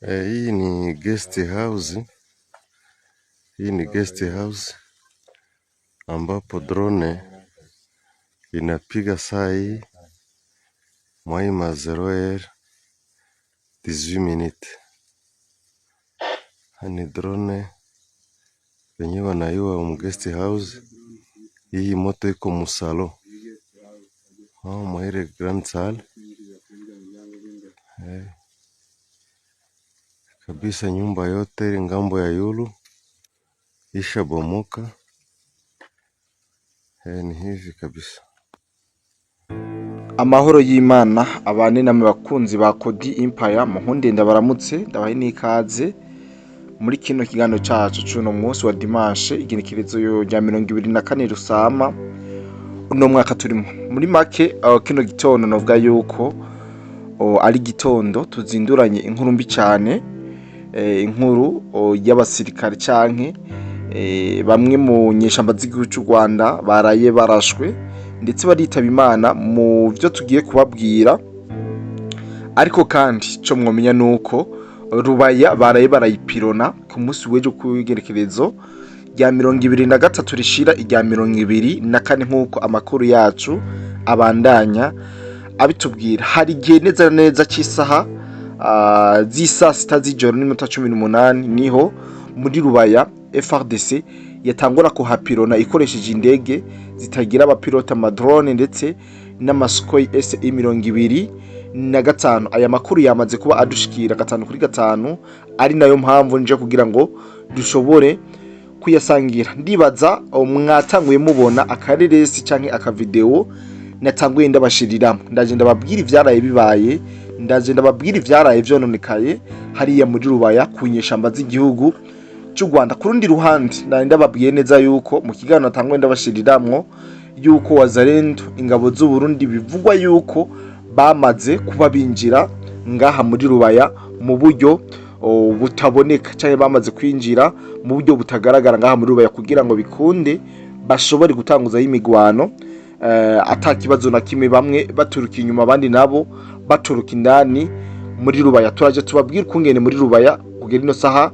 Hii ni guest house. Hii ni guest house ambapo drone inapiga saa hii mwaima 0h18 minutes. Ni drone wenye wanayua mu guest house. Hii moto iko mu salon, mwa ile grande salle kabisa. Nyumba yote ngambo ya yulu isha bomoka. Ni hivi kabisa. Amahoro y'Imana abane namwe bakunzi ba Kodi Empire. Muhunde ndabaramutse, ndabahe n'ikaze muri kino kiganiro cacu c'uno munsi wa dimanche, igenekerezo rya 24 Rusama uno mwaka turimo. Muri make, kino gitondo novuga yuko ari igitondo tuzinduranye inkuru mbi cane, inkuru y'abasirikare canke bamwe mu nyeshamba z'igihugu c'u Rwanda baraye barashwe ndetse baritaba Imana mu vyo tugiye kubabwira. Ariko kandi co mwomenya nuko Rubaya baraye barayipirona ku munsi w'ejo kw'igerekerezo rya 23 rishira irya 24, nk'uko amakuru yacu abandanya abitubwira. Hari igihe neza na neza c'isaha z'isa 6 z'ijoro n'iminota 18 niho muri Rubaya FARDC yatangura kuhapirona ikoresheje indege zitagira abapilota, ama drone, ndetse n'ama Sukhoi SU 25. Aya makuru yamaze kuba adushikira gatanu kuri gatanu, ari nayo mpamvu nje kugira ngo dushobore kuyasangira. Ndibaza mwatanguye mubona akareresi canke akavideo natanguye ndabashiriramo. Ndaje ndababwira ivyaraye bibaye, ndaje ndababwira ivyaraye vyononekaye hariya muri Rubaya ku nyeshamba z'igihugu cy'u Rwanda. Ku rundi ruhande, nari ndababwiye neza yuko mu kiganiro natanguye ndabashiriramwo yuko Wazalendo, ingabo z'u Burundi, bivugwa yuko bamaze kuba binjira ngaha muri Rubaya mu buryo butaboneka, cyangwa bamaze kwinjira mu buryo butagaragara ngaha muri Rubaya kugira ngo bikunde bashobore gutanguzaho imigwano ata kibazo na kimwe, bamwe baturuka inyuma, abandi nabo baturuka indani muri Rubaya. Turaje tubabwire ukungene muri Rubaya kugera ino saha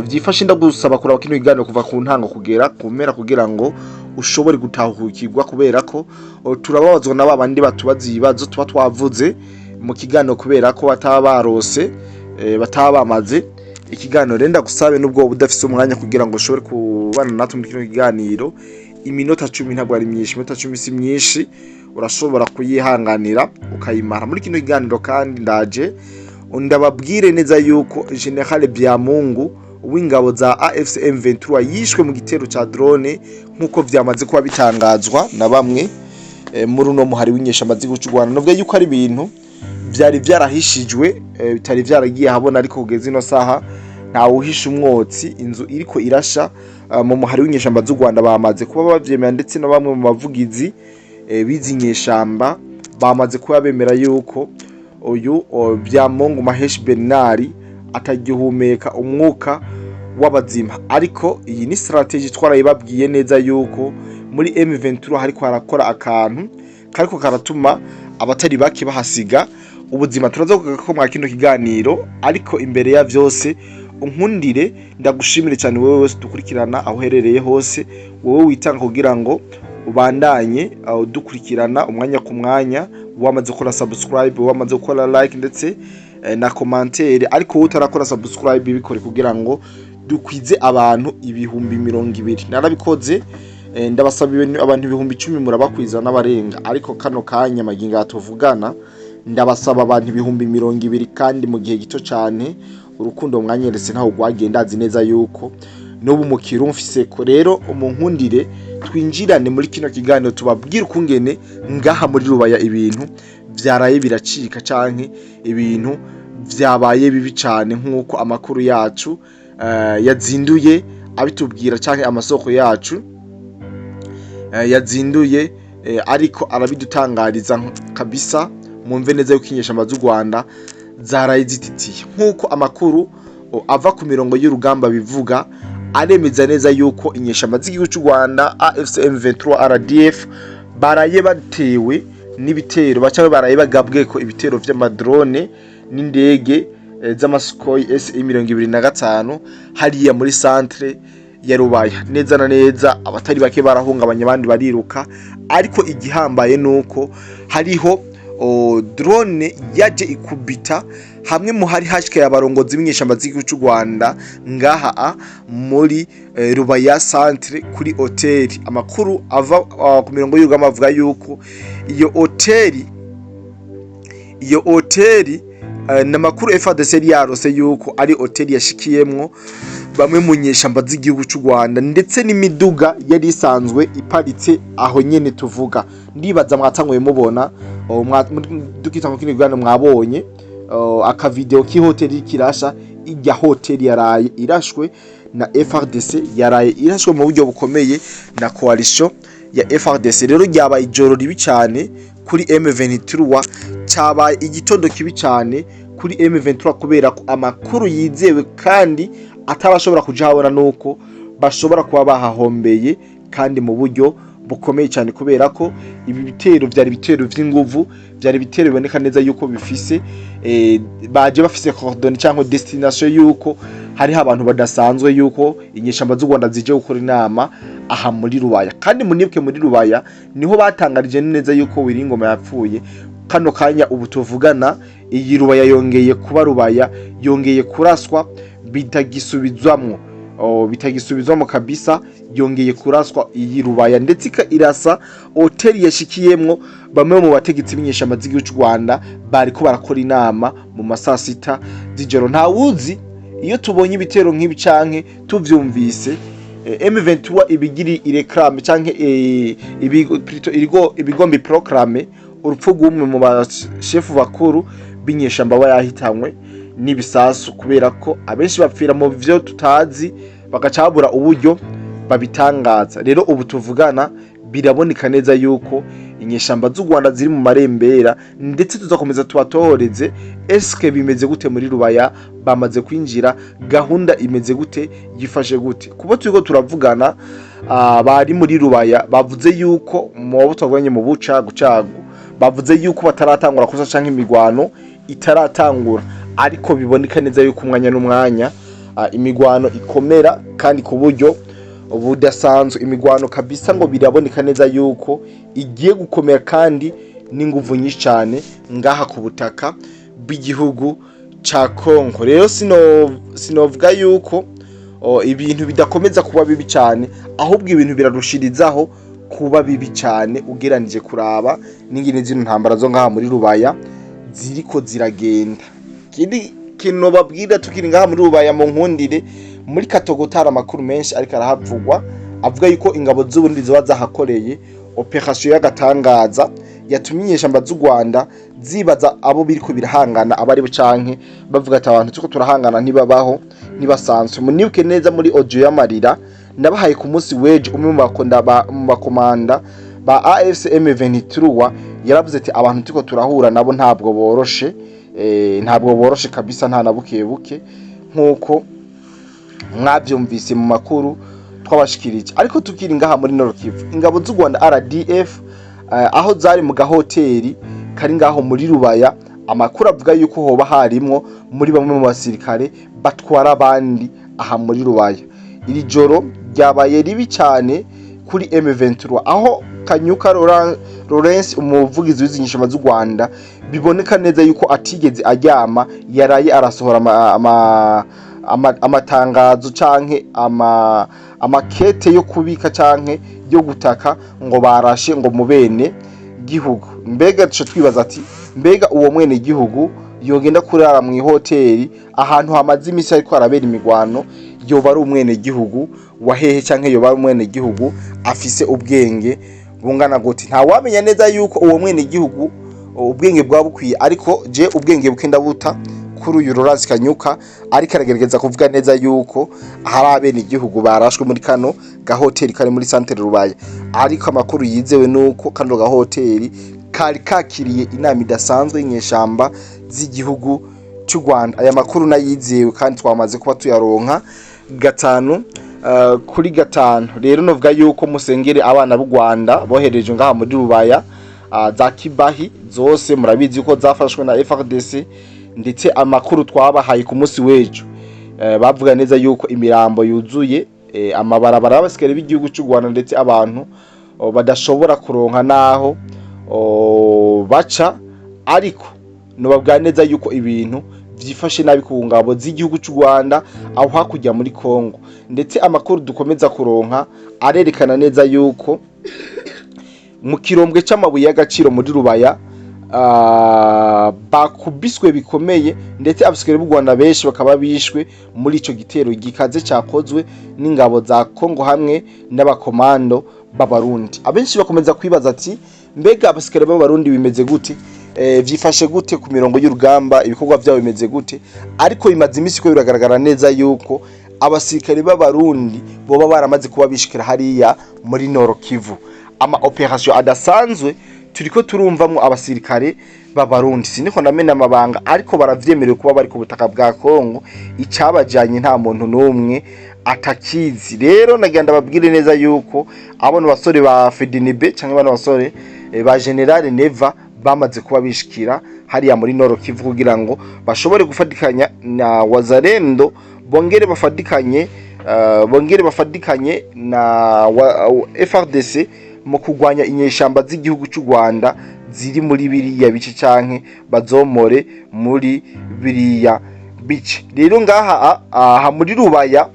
vyifashe. Ndagusaba kuraba kino kiganiro kuva ku ntango kugera ku mpera kugira ngo ushobore gutahukirwa, kubera ko turababazwa na babandi batubaza ibibazo tuba twavuze mu kiganiro, kubera ko bataba barose bataba bamaze ikiganiro. Rero ndagusabe, nubwo udafise umwanya kugira ngo ushobore kubana natwe muri kino kiganiro, iminota 10 ntabwo ari myinshi, iminota 10 si myinshi, urashobora kuyihanganira ukayimara muri kino kiganiro. Kandi ndaje ndababwire neza yuko General Byamungu w'ingabo za AFC M23 yishwe mu gitero ca drone, nk'uko vyamaze kuba bitangazwa na bamwe muri uno muhari w'inyeshamba z'igihugu c'u Rwanda. Novuga yuko ari ibintu vyari vyarahishijwe, bitari vyaragiye ahabona, ariko kugeza ino saha ntawuhisha umwotsi inzu iriko irasha. Mu muhari w'inyeshamba z'u Rwanda bamaze kuba bavyemera, ndetse na bamwe mu bavugizi b'izi nyeshamba bamaze kuba bemera yuko uyu Byamungu Maheshi Bernard atagihumeka umwuka w'abazima. Ariko iyi ni strategy twarayibabwiye neza yuko muri M23 hariko harakora akantu kariko karatuma abatari bake bahasiga ubuzima. Turaza kugaruka ko mwa kino kiganiro, ariko imbere ya vyose unkundire ndagushimire cyane wowe wese dukurikirana aho uherereye hose, wowe witanga kugira ngo ubandanye dukurikirana umwanya ku mwanya, wamaze gukora subscribe, wamaze gukora like ndetse na commentaire. Ariko wowe utarakora subscribe, bikore kugira ngo dukwize abantu 20,000. Narabikoze, ndabasaba abantu 10,000, murabakwiza n'abarenga. Ariko kano kanya magingo tuvugana ndabasaba abantu 20,000, kandi mu gihe gito cyane. Urukundo mwanyeretse ntaho rwagiye, ndazi neza yuko n'ubu mukiri mfise ko. Rero umunkundire twinjirane muri kino kiganiro, tubabwire ukungene ngaha muri Rubaya ibintu vyaraye biracika canke ibintu vyabaye bibi cane, nk'uko amakuru yacu yazinduye abitubwira canke amasoko yacu yazinduye ariko arabidutangariza kabisa. Mwumve neza yuko inyeshamba z'u Rwanda zaraye zititiye, nk'uko amakuru ava ku mirongo y'urugamba bivuga. Aremeza neza yuko inyeshamba z'igihugu cy'u Rwanda, AFC M23 RDF, baraye batewe n'ibitero baca baraye bagabwe ko ibitero vy'amadrone. n'indege z'ama Sukhoi SU 25 hariya muri centre ya Rubaya. Neza na neza, abatari bake barahungabanya, abandi bariruka. Ariko igihambaye nuko hariho drone yaje ikubita hamwe mu hari hashikaye abarongozi b'inyeshamba z'igihugu cy'u Rwanda ngaha muri Rubaya centre kuri hoteli. Amakuru ava ku mirongo y'urugamba avuga yuko iyo hoteli, n'amakuru FARDC yari yarose yuko ari hoteli yashikiyemwo bamwe mu nyeshamba z'igihugu cy'u Rwanda, ndetse n'imiduga yari isanzwe iparitse aho nyene tuvuga. Ndibaza mwatanguye mubona dukita mu kindi kiganiro, mwabonye akavideo k'ihoteli kirasha. Ijya hoteli yaraye irashwe na FARDC, yaraye irashwe mu buryo bukomeye na coalition ya FARDC. Rero ryabaye ijoro ribi cyane kuri M23, cyabaye igitondo kibi cyane kuri M23, kubera ko amakuru yizewe kandi atabashobora kuja habona nuko bashobora kuba bahahombeye kandi mu buryo bukomeye cyane, kubera ko ibi bitero vyari bitero vy'inguvu, vyari bitero biboneka neza yuko bifise baje bafise coordonnées cyangwa destination yuko hariho abantu badasanzwe, yuko inyeshamba z'u Rwanda zije gukora inama aha muri Rubaya. Kandi munibuke, muri Rubaya niho batangarije neza yuko Wiringoma yapfuye. Kano kanya ubu tuvugana, iyi Rubaya yongeye kuba Rubaya, yongeye kuraswa bitagisubizwamwo, bitagisubizwamo kabisa. Yongeye kuraswa iyi Rubaya, ndetse irasa hoteli yashikiyemwo bamwe mu bategetsi b'inyeshamba z'igihugu cy'u Rwanda bariko barakora inama mu masaa 6 z'ijoro. Ntawuzi, iyo tubonye ibitero nk'ibi canke tuvyumvise, M23 ibigiri iréclame canke plutôt ibigomba iproclame urupfu rw'umwe mu bashefu bakuru b'inyeshamba aba yahitanywe n'ibisasu, kubera ko abenshi bapfira mu vyo tutazi, bagaca babura uburyo babitangaza. Rero ubu tuvugana biraboneka neza yuko inyeshamba z'u Rwanda ziri mu marembera, ndetse tuzakomeza tubatohoreze. Eske bimeze gute muri Rubaya? Bamaze kwinjira? Gahunda imeze gute? Yifashe gute? Kuba turiko turavugana, bari muri Rubaya bavuze yuko mu bo twavuganye mu bucagu cagu bavuze yuko bataratangura kusa canke imigwano itaratangura, ariko biboneka neza yuko umwanya n'umwanya imigwano ikomera kandi ku buryo budasanzwe. Imigwano kabisa ngo biraboneka neza yuko igiye gukomera kandi n'inguvu nyinshi cyane ngaha ku butaka bw'igihugu ca Kongo. Rero sinovuga yuko ibintu bidakomeza kuba bibi cyane, ahubwo ibintu birarushirizaho kuba bibi cyane ugeranije kuraba n'ingene zino ntambara zo ngaha muri Rubaya ziriko ziragenda. Ikindi kintu babwira tukiri ngaha muri Rubaya, mu nkundire, muri Katogota hari amakuru menshi ariko arahavugwa avuga yuko ingabo z'Uburundi ziba zahakoreye opération y'agatangaza yatumye inyeshamba z'u Rwanda zibaza abo biriko birahangana abari canke bavuga ati abantu turiko turahangana ntibabaho, ntibasanzwe. Munibuke neza muri audio y'amarira nabahaye ku munsi w'ejo, umwe mu bakomanda ba AFC M23 yaravuze ati abantu turiko turahura nabo ntabwo boroshe, ntabwo boroshe kabisa, nta na buke buke, nkuko mwavyumvise mu makuru twabashikirije. Ariko tukiri ngaha muri Nord Kivu, ingabo z'u Rwanda RDF, aho zari mu gahoteli kari ngaho muri Rubaya, amakuru avuga yuko hoba harimwo muri bamwe mu basirikare batwara abandi aha muri Rubaya. Iri joro ryabaye ribi cyane kuri M23, aho Kanyuka Lawrence, umuvugizi w'izi nyeshamba z'u Rwanda, biboneka neza yuko atigeze aryama, yaraye arasohora amatangazo canke amakete yo kubika canke yo gutaka ngo barashe ngo mu bene gihugu. Mbega tuca twibaza ati mbega uwo mwene gihugu yogenda kurara mu ihoteli ahantu hamaze imisi ariko harabera imigwano, yoba ari umwene gihugu wa hehe, canke yoba ari umwene gihugu afise ubwenge bungana gute? Ntawamenya neza yuko uwo mwene gihugu ubwenge bwaba bukwiye, ariko je ubwenge buke ndabuta kuri uyu Laurence Kanyuka, ariko aragerageza kuvuga neza yuko hari abene igihugu barashwe muri kano gahoteli kari muri centre Rubaya. Ariko amakuru yizewe nuko kano gahoteli kari kakiriye inama idasanzwe y'inyeshamba z'igihugu cy'u Rwanda. Aya makuru nayizewe kandi twamaze kuba tuyaronka gatanu kuri gatanu. Rero novuga yuko musengere abana b'u Rwanda bohereje ngaha muri Rubaya, za Kibahi zose murabizi ko zafashwe na FARDC. Ndetse amakuru twabahaye ku munsi w'ejo, bavuga neza yuko imirambo yuzuye amabarabara y'abasikare b'igihugu cy'u Rwanda, ndetse abantu badashobora kuronka naho baca. Ariko nobabwira neza yuko ibintu vyifashe nabi ku ngabo z'igihugu cy'u Rwanda aho hakurya muri Kongo. Ndetse amakuru dukomeza kuronka arerekana neza yuko mu kirombwe c'amabuye y'agaciro muri Rubaya bakubiswe bikomeye, ndetse abasirikare b'u Rwanda benshi bakaba bishwe muri ico gitero gikaze cakozwe n'ingabo za Kongo hamwe n'abakomando b'Abarundi. Abenshi bakomeza kwibaza ati: "Mbega abasirikare b'Abarundi bimeze gute? Vyifashe gute ku mirongo y'urugamba? Ibikorwa vyabo bimeze gute?" Ariko bimaze iminsi ko biragaragara neza yuko abasirikare b'Abarundi boba baramaze kuba bishikira hariya muri Nord Kivu. Ama opération adasanzwe turiko turumvamwo abasirikare b'Abarundi. Siniko ndamena amabanga, ariko baravyemerewe kuba bari ku butaka bwa Kongo. Icabajanye nta muntu n'umwe atakizi. Rero nagira ndababwire neza yuko abano basore ba Fedenibe canke bano basore ba Général Neva bamaze kuba bishikira hariya muri Nord Kivu kugira ngo bashobore gufatikanya na Wazalendo, bongere bafatikanye na FARDC mu kurwanya inyeshamba z'igihugu cy'u Rwanda ziri muri biriya bice, canke bazomore muri biriya bice. Rero ngaha aha muri Rubaya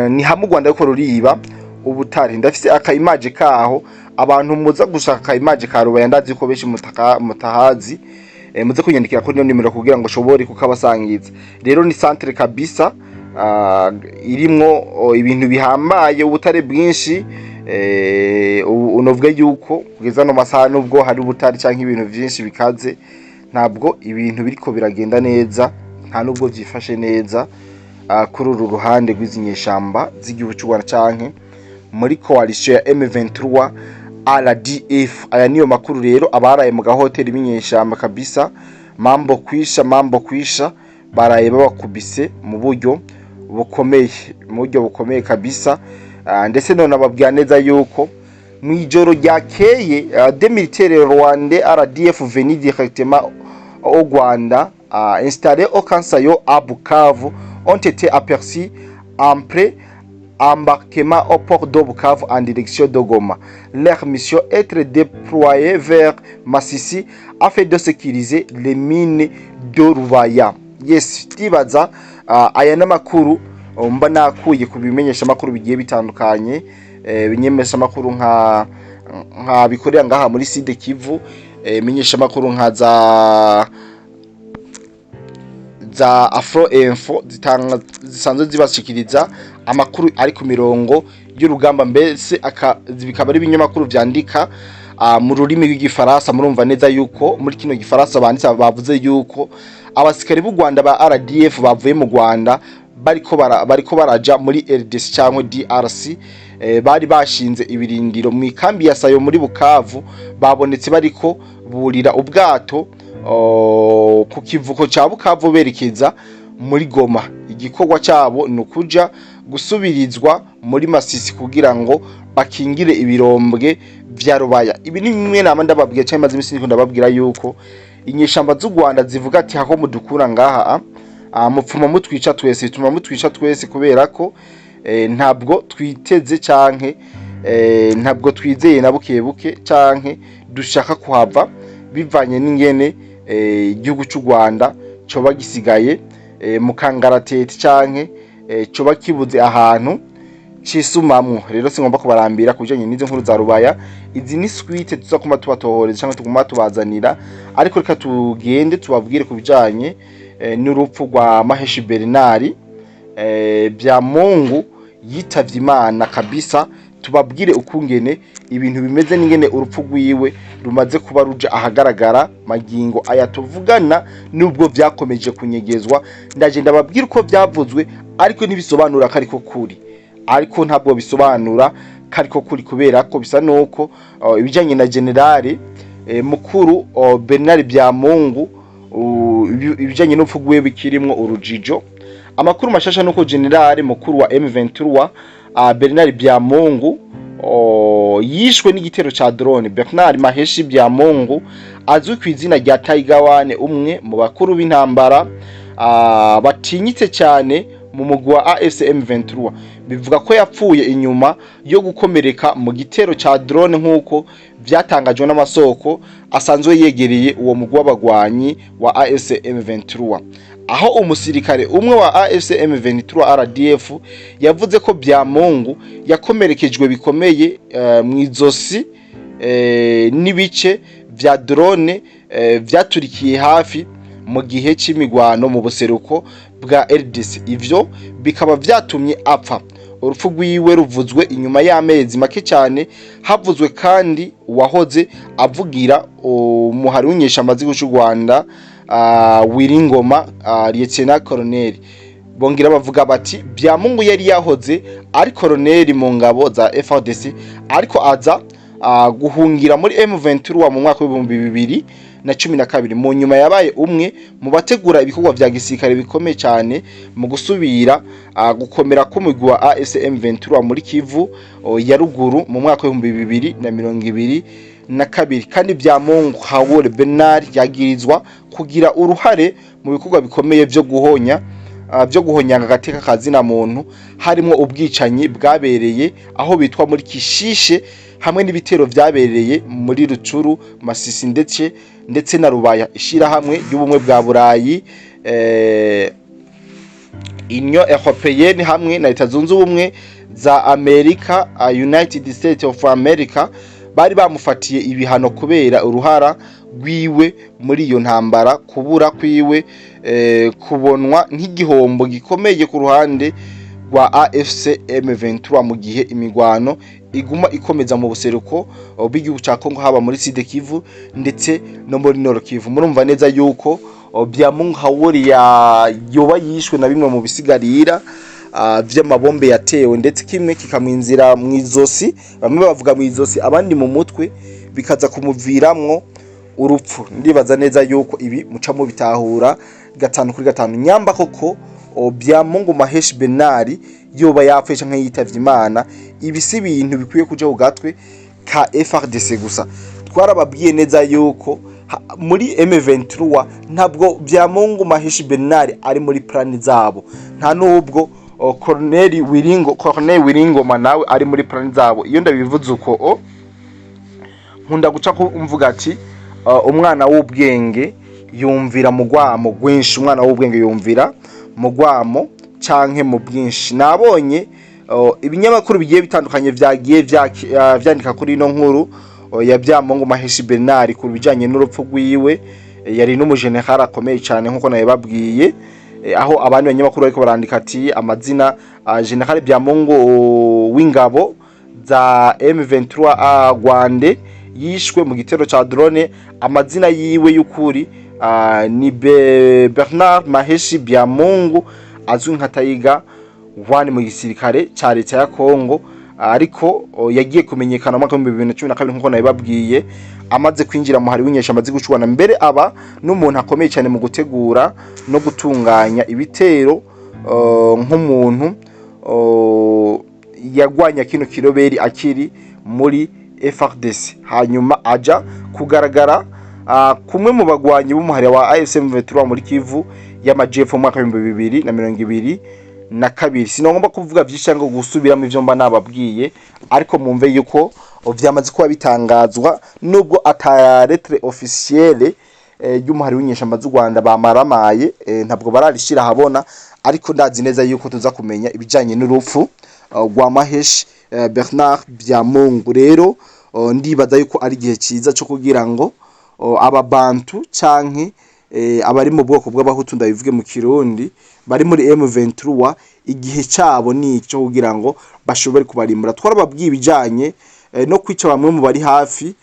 ni hamwe u Rwanda ariko ruriba ubutare. Ndafise aka image kaho. Abantu muza gushaka aka image ka Rubaya, ndazi ko benshi mutahazi, muze kunyandikira kuri ino nimero kugira ngo shobore kukabasangiza. Rero ni centre kabisa irimwo ibintu bihambaye, ubutare bwinshi. Unovuga yuko kugeza no masaha, nubwo hari ubutare canke ibintu vyinshi bikaze, ntabwo ibintu biriko biragenda neza, nta nubwo vyifashe neza kuri uru ruhande rw'izi nyeshamba z'igihugu cy'u Rwanda canke muri coalition ya M23 RDF. Aya niyo makuru. Rero abaraye mu gahoteli b'inyeshamba kabisa, mambo kwisha, mambo kwisha, baraye babakubise mu buryo bukomeye, mu buryo bukomeye kabisa. Ndetse none ababwira neza yuko mu ijoro ryakeye des militaires rwandais RDF venus directement au Rwanda installés au camp Sayo à Bukavu ont été aperçus en plein embarquement au port de Bukavu en direction de Goma. Leur mission est déployée vers Masisi afin de sécuriser les mines de Rubaya. Yes, tibaza aya n'amakuru mba nakuye ku bimenyesha makuru bigiye bitandukanye, bimenyesha makuru nka bikorera ngaha muri Sud Kivu, menyesha makuru nka za Afro Info zitanga, zisanzwe zibashikiriza amakuru ari ku mirongo y'urugamba. Mbese bikaba ari ibinyamakuru vyandika mu rurimi rw'Igifaransa. Murumva neza yuko muri kino Gifaransa banditse, bavuze yuko abasikari b'u Rwanda ba RDF bavuye mu Rwanda bariko baraja muri RDC cyangwa DRC, bari bashinze ibirindiro mu ikambi ya Sayo muri Bukavu, babonetse bariko burira ubwato ku kivuko ca Bukavu berekeza muri Goma. Igikorwa cyabo ni ukuja gusubirizwa muri Masisi kugira ngo bakingire ibirombwe vya Rubaya. Ibi ni bimwe nama ndababwiye cyangwa maze imisi ndiko ndababwira yuko inyeshamba z'u Rwanda zivuga ati: "Hako mudukura ngaha, mupfuma mutwica twese, bituma mutwica twese, kubera ko ntabwo twiteze canke ntabwo twizeye na buke buke canke dushaka kuhava, bivanye n'ingene igihugu cy'u Rwanda coba gisigaye mu kangaratete canke coba kibuze ahantu cisumamwo." Rero singomba kubarambira ku bijanye n'izo nkuru za Rubaya. Izi ni suite tuza kuma tubatohoreza cyangwa tuguma tubazanira. Ariko reka tugende tubabwire ku bijanye n'urupfu rwa Maheshi Bernard bya Mungu yitavye Imana kabisa. Tubabwire ukungene ibintu bimeze n'ingene urupfu rwiwe rumaze kuba ruja ahagaragara magingo aya tuvugana, nubwo vyakomeje kunyegezwa. Ndaje ndababwira uko vyavuzwe, ariko ntibisobanura ko ariko kuri, ariko ntabwo bisobanura ko ariko kuri, kubera ko bisa nuko ibijanye na général mukuru Bernard Byamungu, ibijanye n'urupfu rwiwe bikirimwo urujijo. Amakuru mashasha nuko général mukuru wa M23 Bernard Byamungu yishwe n'igitero ca drone. Bernard Maheshi Byamungu Azwi ku izina rya Tiger One, umwe mu bakuru b'intambara batinyitse cyane mu mugwi wa AFC M23. Bivuga ko yapfuye inyuma yo gukomereka mu gitero ca drone, nk'uko vyatangajwe n'amasoko asanzwe yegereye uwo mugwi w'abagwanyi wa AFC M23, aho umusirikare umwe wa AFC M23 RDF yavuze ko Byamungu yakomerekejwe bikomeye mw'izosi n'ibice vya drone vyaturikiye hafi mu gihe c'imigwano mu buseruko bwa RDC, ivyo bikaba vyatumye apfa. Urupfu rwiwe ruvuzwe inyuma y'amezi make cyane havuzwe kandi uwahoze avugira umuhari w'inyeshamba z'igihugu cy'u Rwanda, Willy Ngoma, Lieutenant Colonel. Bongera bavuga bati Byamungu yari yahoze ari colonel mu ngabo za FARDC, ariko aza guhungira muri M23 mu mwaka w'2012. Mu nyuma yabaye umwe mu bategura ibikorwa vya gisirikare bikomeye cyane mu gusubira gukomera k'umugwi wa AFC M23 muri Kivu ya ruguru mu mwaka w'2022. Kandi Byamungu Hawore Bernard yagirizwa kugira uruhare mu bikorwa bikomeye vyo guhonyanga agateka kazina muntu, harimo ubwicanyi bwabereye aho bitwa muri Kishishe, hamwe n'ibitero vyabereye muri Rucuru, Masisi ndetse na Rubaya. Ishirahamwe ry'ubumwe bwa Burayi, Union Européenne, hamwe na Leta Zunze Ubumwe za Amerika, United States of America, bari bamufatiye ibihano kubera uruhara rwiwe muri iyo ntambara. Kubura kwiwe kubonwa nk'igihombo gikomeye ku ruhande rwa AFC M23, mu gihe imigwano iguma ikomeza mu buseruko bw'igihugu ca Kongo, haba muri Sud Kivu ndetse no muri Nord Kivu. Murumva neza yuko Byamungu Hawori ya yoba yishwe na bimwe mu bisigarira vy'amabombe yatewe, ndetse kimwe kikamwinzira mu izosi, bamwe bavuga mu izosi, abandi mu mutwe, bikaza kumuviramwo urupfu. Ndibaza neza yuko ibi muca mubitahura gatanu kuri gatanu. Nyamba koko Byamungu Maheshi Bernard yoba yapfuye canke yitavye Imana, ibi si ibintu bikwiye kuja ku gatwe ka FARDC gusa. Twarababwiye neza yuko muri M23 ntabwo Byamungu Maheshi Bernard ari muri plan zabo, nta nubwo Colonel Wiringo, Colonel Wiringoma nawe ari muri plan zabo. Iyo ndabivuze uko, nkunda guca ko mvuga ati umwana w'ubwenge yumvira mu rwamo rwinshi, umwana w'ubwenge yumvira mu rwamo canke mu bwinshi. Nabonye ibinyamakuru bigiye bitandukanye vyagiye vyandika kuri ino nkuru ya Byamungu Maheshi Bernard ku bijanye n'urupfu rwiwe. Yari n'umujenerali akomeye cyane, nkuko nabibabwiye, aho abandi banyamakuru bariko barandika ati amazina General Byamungu w'ingabo za M23 A Rwande yishwe mu gitero ca drone. Amazina yiwe y'ukuri ni Bernard Maheshi Byamungu, azwi nka Tiger One mu gisirikare ca leta ya Kongo, ariko yagiye kumenyekana mu mwaka w'2012, nkuko nabibabwiye, amaze kwinjira mu hari w'inyeshamba zigucwana, mbere aba n'umuntu akomeye cyane mu gutegura no gutunganya ibitero, nk'umuntu yagwanya kino kiroberi akiri muri FARDC, hanyuma aja kugaragara kumwe mu bagwanyi b'umuhari wa AFC M23 muri Kivu y'Amajepfo mu mwaka w'2022. Sinagomba kuvuga vyinshi cyangwa gusubiramo ivyo mba nababwiye, ariko mumve yuko vyamaze kuba bitangazwa, nubwo ata lettre officielle y'umuhari w'inyeshamba z'u Rwanda bamaramaye, ntabwo bararishira habona, ariko ndazi neza yuko tuza kumenya ibijanye n'urupfu rwa Mahesh Bernard Byamungu. Rero ndibaza yuko ari igihe ciza cyo kugira ngo aba bantu canke abari mu bwoko bw'abahutu, ndabivuge mu Kirundi, bari muri M23, igihe cabo ni ico kugira ngo bashobore kubarimbura. Twarababwiye ibijanye no kwica bamwe mu bari hafi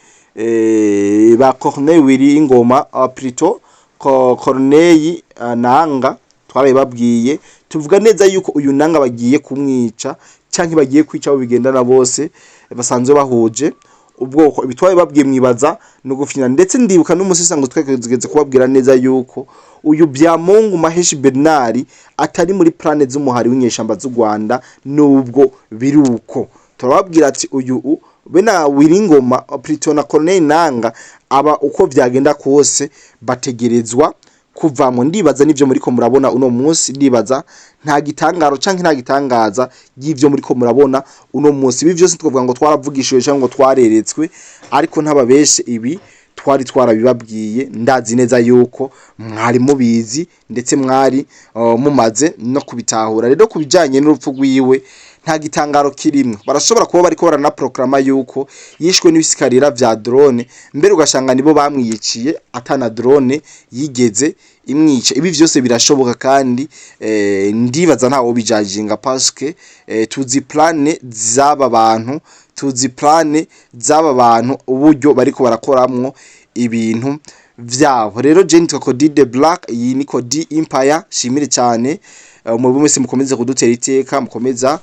ba Corneille Willy Ngoma, plutôt Corneille Nanga. Twarabibabwiye, tuvuga neza yuko uyu Nanga bagiye kumwica canke bagiye kwica abo bigendana bose basanzwe bahuje ubwoko. Ibi twabibabwiye, mwibaza no gufina. Ndetse ndibuka n'umusisa ngo twegeze kubabwira neza yuko uyu Byamungu Maheshi Bernard atari muri plan z'umuhari w'inyeshamba z'u Rwanda, nubwo biruko turababwira ati uyu Be na Willy Ngoma, plutôt na Corneille Nanga, aba uko vyagenda kose bategerezwa kuvamwo. Ndibaza nivyo muriko murabona uno munsi. Ndibaza nta gitangaro canke nta gitangaza y'ivyo muriko murabona uno munsi. Ibi vyose twavuga ngo twaravugishijwe canke ngo twareretswe, ariko ntababeshe, ibi twari twarabibabwiye. Ndazi neza yuko mwari mubizi, ndetse mwari mumaze no kubitahura. Rero ku bijanye n'urupfu rwiwe nta gitangaro kirimwo. Barashobora kuba bariko baranaproclama yuko yishwe n'ibisigarira vya drone, mbere ugasanga nibo bamwiyiciye, atana drone yigeze imwica. Ibi vyose birashoboka, kandi ndibaza ntawo bijajinga, parce que tuzi plan z'aba bantu, tuzi plan z'aba bantu, uburyo bariko barakoramwo ibintu vyabo. Rero je nitwa Cody the Black, iyi ni Cody Empire. Shimire cyane mwebwe mwese mukomeze kudutera iteka, mukomeza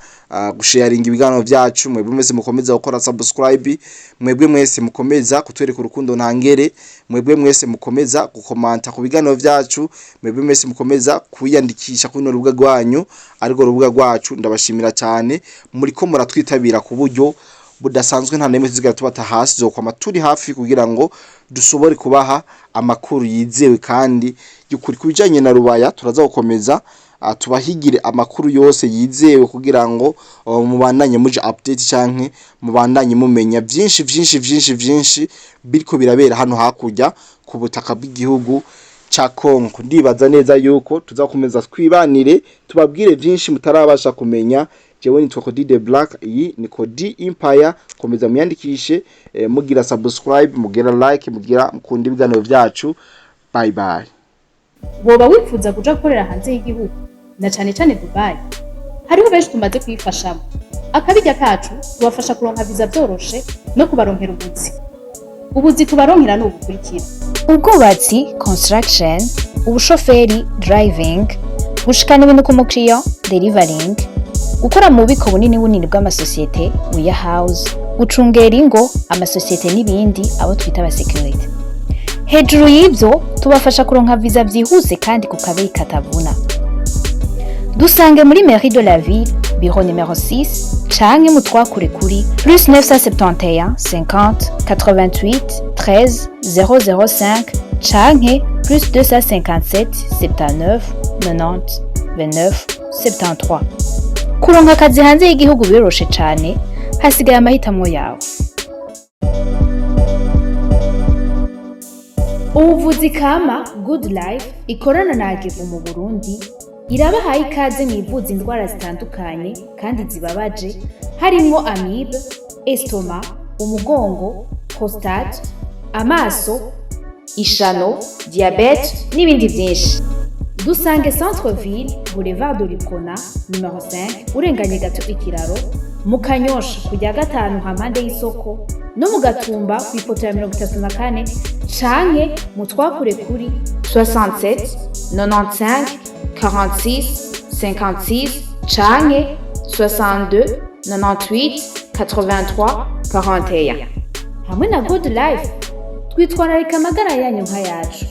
gusharinga ibiganiro vyacu, mwebwe mwese mukomeza gukora subscribe, mwebwe mwese mukomeza kutwereka urukundo ntangere, mwebwe mwese mukomeza gukomanta ku biganiro vyacu, mwebwe mwese mukomeza kwiyandikisha kuri runo rubuga rwanyu, ariko rubuga rwacu. Ndabashimira cyane, muriko muratwitabira ku buryo budasanzwe. Nta nemwe tuzigera tubata hasi, zokwama turi hafi kugira ngo dushobore kubaha amakuru yizewe kandi y'ukuri. Ku bijanye na Rubaya turaza gukomeza tubahigire amakuru yose yizewe kugira ngo mubandanye muje update canke mubandanye mumenya vyinshi vyinshi vyinshi vyinshi biriko birabera hano hakurya ku butaka bw'igihugu ca Kongo. Ndibaza neza yuko tuzakomeza twibanire, tubabwire vyinshi mutarabasha kumenya. Jewe nitwa Cody the Black, iyi ni Cody Empire. Komeza muyandikishe, mugira subscribe, mugira like, mugira mukunda ibiganiro vyacu. Bye bye. Woba wifuza kuja gukorera hanze y'igihugu, na cane cane Dubai? Hariho benshi tumaze kuyifashamo. Akabirya kacu, tubafasha kuronka viza vyoroshe no kubaronkera ubuzi. Ubuzi tubaronkera ni ubukurikira: ubwubatsi, construction, ubushoferi, driving, gushikana ibintu ku mukiriya, delivering, gukora mu bubiko bunini bunini bw'amasosiyete, warehouse, gucungera ingo, amasosiyete n'ibindi, abo twita abasekirite. Hejuru y'ibyo, tubafasha kuronka viza byihuse kandi ku kabeyi katavuna. Dusange muri mairie de la ville, bureau numéro 6, canke mutwakure kuri +971 50 88 13 005 canke +257 79 90 29 73. Kuronka akazi hanze y'igihugu biroroshe cane, hasigaye amahitamo yawe. Ubuvuzi kama Good Life ikorana na Agevu mu Burundi irabahaye ikaze mu ivuza indwara zitandukanye kandi zibabaje, harimwo amibe, estomac, umugongo, prostate, amaso, ishano, diabète n'ibindi byinshi. Dusange Centre Ville, Boulevard de l'Uprona numéro 5, urenganye gato ikiraro mu Kanyosha, kujya gatanu hampande y'isoko, no mu Gatumba ku ipoto ya 34, canke mu twakure kuri 67 95 46 56 canke 62 98 83 41. Hamwe na Good Life twitwararika amagara yanyu nk'ayacu.